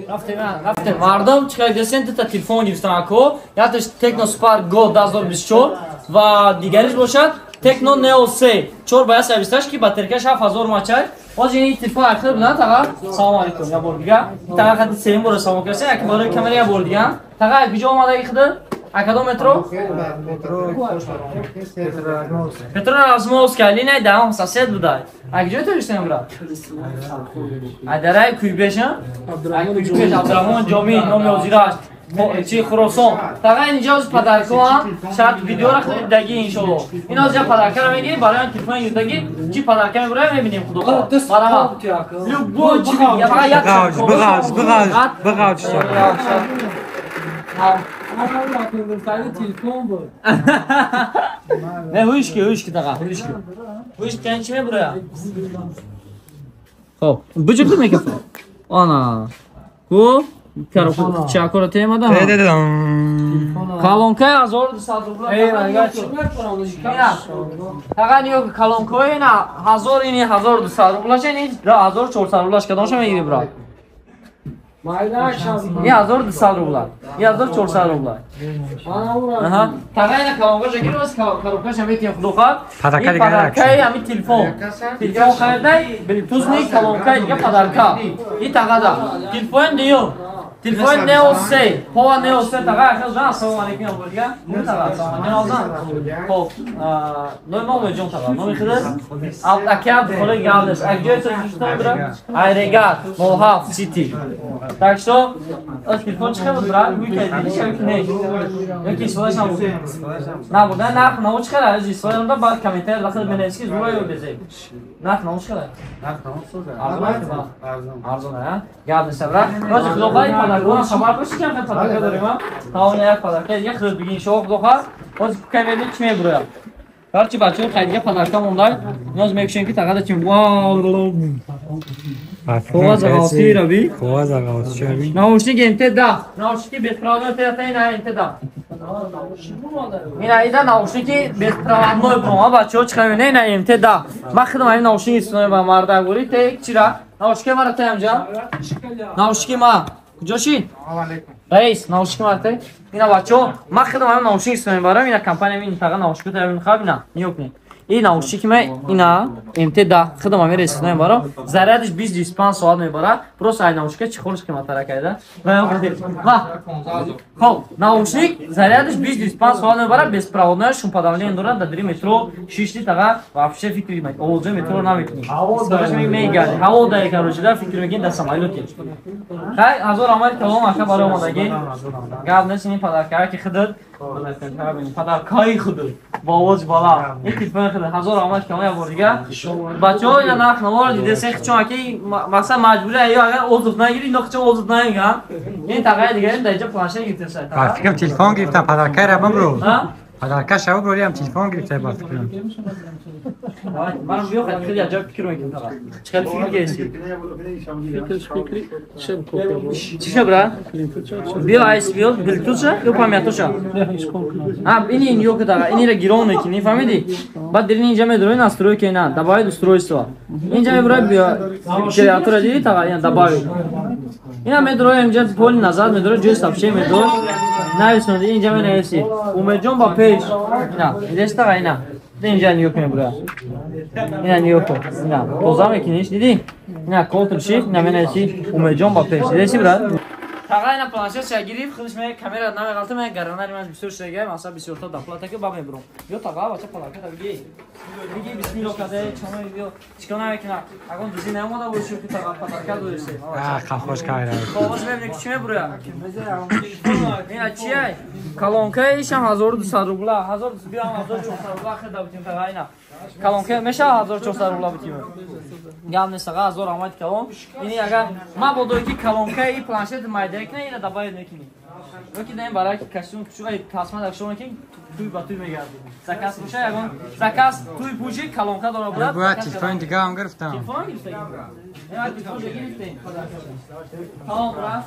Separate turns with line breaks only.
Рафтем, рафтем. Мардум чӣ десен та телефон гирифтан ако. Якташ Tecno Spark Go 2024 ва дигариш бошад Tecno Neo 3 4 ба 128 ки батарейкаш 7000 мачай. Ҳозир ин телефон ахир будан таға. Салом алейкум, я бор дига. Таға хати сеюм бора салом кардем, як бори камера я бор дига. Таға куҷо омадаги худа? Акадом метро? Метро Размовская, линия даҳум сосед будай. А куҷо тоҷикистон брат? Адараи Куйбеш, а? Куйбеш Абдурахмон Ҷомӣ номи ҳозираш. Чи Хуросон. Таға инҷо оз подарко шояд видеоро хеле даги иншоалло. Ин оз я подаркаро мегирем барои телефон гирифтаги, чи подарка мебурем мебинем худо хоҳад. Барама. Любой чи я фақат як
бығавч, бығавч, бығавч.
Телефон буд.
Не, ҳушки, ҳушки таға, ҳушки. Ҳушки кан чи мебуря? Хоб, буҷур микрофон. Ана. Ку чакора темада. Колонка 1200 рубла. Таға ниё колонкаи на 1000 ини 1200 рубла шен, 1400 рубла кадомша мегири брат? Ин 1200 рубла. Ин 1400 рубла. Аҳа. Таға ина колонкаша гирос, коробкаша метием худо хоҳад.
Подарка
Ин подаркаи ҳамин телефон. Телефон харидай, блютузни колонкаи дига подарка. Ин тағада. Телефон дуюм. Телефон Neo 3, Pova Neo 3 таға ахир жан ассалому алейкум я бор дига. Бу таға ассалому алейкум. Хоб, номи мо Умедҷон таға. Номи худат? Аки Абдухолиқ Гавдеш. Ак ҷои Тоҷикистон брат? Айрегат, 07 City. Так что, оз телефон чӣ хел буд брат? Гӯй кардӣ ё ки не? Ё ки истифодааш набуд? Набуд. На нарх наво чӣ хел? Аз истифода намуда баъд комментарий дахил менависӣ ки зура ё безеб. Нарх наво чӣ хел? Арзон аст ба? Арзон, а? Гап нест брат. Рози худо хоҳад ин подаркаро хабар бошӣ ки ҳам подарка дорем, а? Тавони як подарка дига худат бигӣ иншоалло худо хоҳад. Ҳозир кай мебинем чӣ мебурояд. Гарчи бачаҳо хай дига подарка мондай. Ноз мекушем ки тағада чим. Вау! Коғаза ғафтӣ раби.
Коғаза ғафтӣ раби.
Наушник МТ10. Наушники беспроводной ТТ ина МТ10. Ина ида наушники беспроводной бро. Бачаҳо чӣ хабар ина МТ10. Ман худам ҳамин наушник истифода мебарам мардак бурӣ те чира? Наушники мара те ҳамҷа? Наушники ма. Куҷо шид? Раис, наушники мара те. Ина бачаҳо, ман худам ҳамин наушник истифода мебарам. Ина компания ин таға наушники тайёр мехаб ина. Нигоҳ кунед. Ин наушники ма ина МТ10 худам ҳамин истифода мебарам. Зарядиш 20-25 соат мебарад. Просто ай наушника чӣ хорш қиматтара карда. Ва хоб, наушник зарядиш 20-25 соат мебарад, беспроводной шумподавление дорад, дар дри метро шишти таға вообще фикр мекунӣ. Овози метро намекунӣ. Истифодаш мегарди. Ҳаво дай короче, да фикр мекунӣ дар самолёте. Хай, ҳазор амал калом ака барои омадагӣ. Гап нест ин подаркае ки худат подаркаи худат бо овози баланд. Ин телефони худат ҳазор амал калом як бор дига. Бачаҳо ина нарх навора дидесен хичон аки масалан маҷбурӣ ё агар озуқ нагирӣ, ино хичон озуқ нагиранд. Ин тағаи дига дар инҷо планшет гирифтеса.
Ба фикрам телефон гирифтам, подаркаро бибро. Подарка шава бирорим телефон гирифта ба фикрам.
Манам биё хеле хеле аҷаб фикр мекунам таға. Чӣ хеле фикр кардӣ? Чӣ шуд брат? Биё айс биё Bluetooth-ша ё памятоша? А ини ё ки таға, инира гирон мекунӣ, фаҳмидӣ? Баъд дирин инҷа медрои настройка ина, добавить устройство. Инҷа меброи биё клавиатура дидӣ таға, ина добавить. Ина медрои инҷа поли назад медрои ҷои сообщение медрои. Нависонди инҷа менависӣ. Умедҷон ба пеш. Ина, дидеш таға ина. Инҷа нигоҳ кунед бра. Ина нигоҳ кун. Ина тоза мекуниш, дидӣ? Ина Ctrl Shift, ина менависӣ Умедҷон ба пеш. Дидеси бра? Таға ина планшет ша гирифт, худаш ме камера намеғалта, ме гаранари ман бисёр шуда масалан бисёрта доплата ки ба мебурам. Биё таға бача подарка та биги. Биги бисмиллоҳ каде, чоно биё. Чикор намекуна? Агон дузи наомада боши ки таға подарка додеси.
А, хафош камера.
Хоб, мебинем ки чӣ мебурояд. Ина чия? Колонкаи ишам 1200 рубла, 1200 биям 1400 рубла хеда бутим таға ина. Колонка мешава 1400 рубла бутим. Гап нест таға 1000 раҳмат калон. Ини агар ман бодое ки колонкаи планшет майда кна ина добавить мекунӣ. Ё ки даим барои костюм кучук ай тасма дакшо мекунӣ туй ба туй мегардӣ. Заказ боша ягон заказ туй пӯши колонка дора брат.
Бояд телефон дига ҳам гирифтам.
Телефон гирифтӣ? Я телефон гирифтем. Тамом брат.